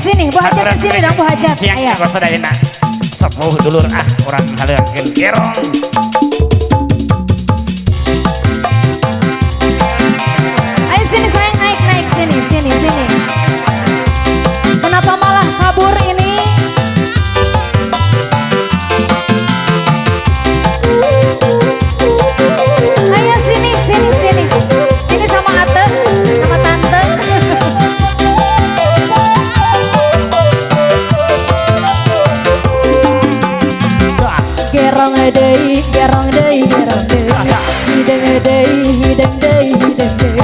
Sini, Bu Hajat di sini dong Bu Hajat. Siang kanggo sadayana. Sepuh dulur ah urang haleungkeun gerong. Ayo sini sayang, naik naik sini sini sini. Kenapa malah kabur ini? Ayo sini sini sini. Sini sama Ate, sama Tante. Gerong deui, gerong deui, gerong deui. Hideng deui, hideng deui, hideng deui.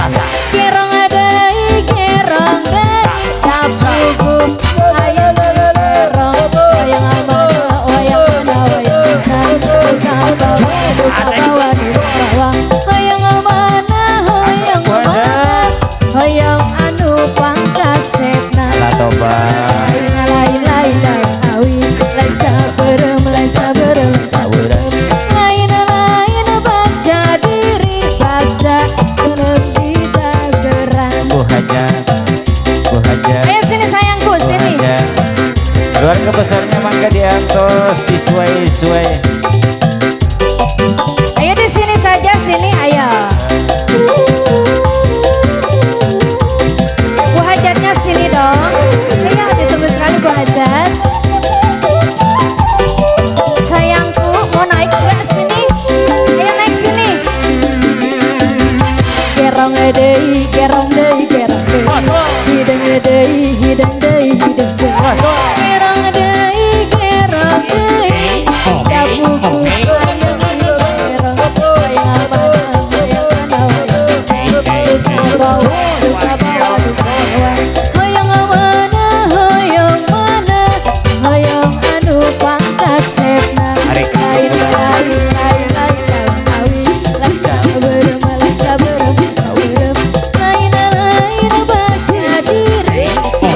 Gerong deui, gerong deui. Kapugu ayo gerong. Wayang mana, wayang mana, wayang mana. Duka bawa, duka bawa, duka bawa. Hayang mana, hayang mana. Hayang anu pangkasepna. Lain lain lain lain awi. Lain saberem, lain saberem. Lain lain baca diri baca belum tidak gerang. Bu Hajat, Bu Hajat. Ayo sini sayangku sini. Keluarga besarnya mangga diantos disuai-suai. Ayo di sini saja sini ayo. Bu Hajatnya sini dong. Ayo ditunggu sekali Bu Hajat. Sayangku mau naik nggak sini? Ayo naik sini. Gerong deui, gerong deui, gerong deui. Hideng deui, hideng deui, hideng deui. Gerong deui, gerong deui. Kapugu ayo gerong. Wayang mana, wayang mana, wayang mana. Duka bawa, duka bawa, duka bawa. Hayang mana, hayang mana, hayang anu pangkasepna. Lain lain lain lain lain awi. Lain saberem, lain saberem, saberem. Lain lain baca diri,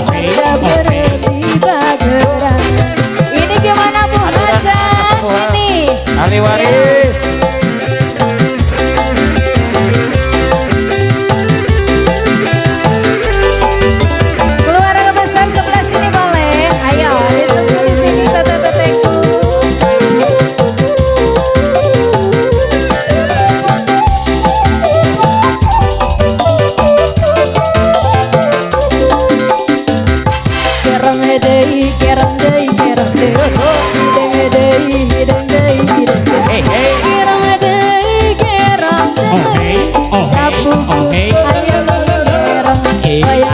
baca berem di bageran. Ini gimana Bu Hajat? Sini. Ahli waris. Keluarga besar sebelah sini boleh. Ayo, ditunggu di sini tete-teteku. Gerong deui, gerong deui, gerong deui. Hideng deui, hideng deui, hideng deui. Gerong deui, gerong deui. Kapugu ayo gerong. Wayang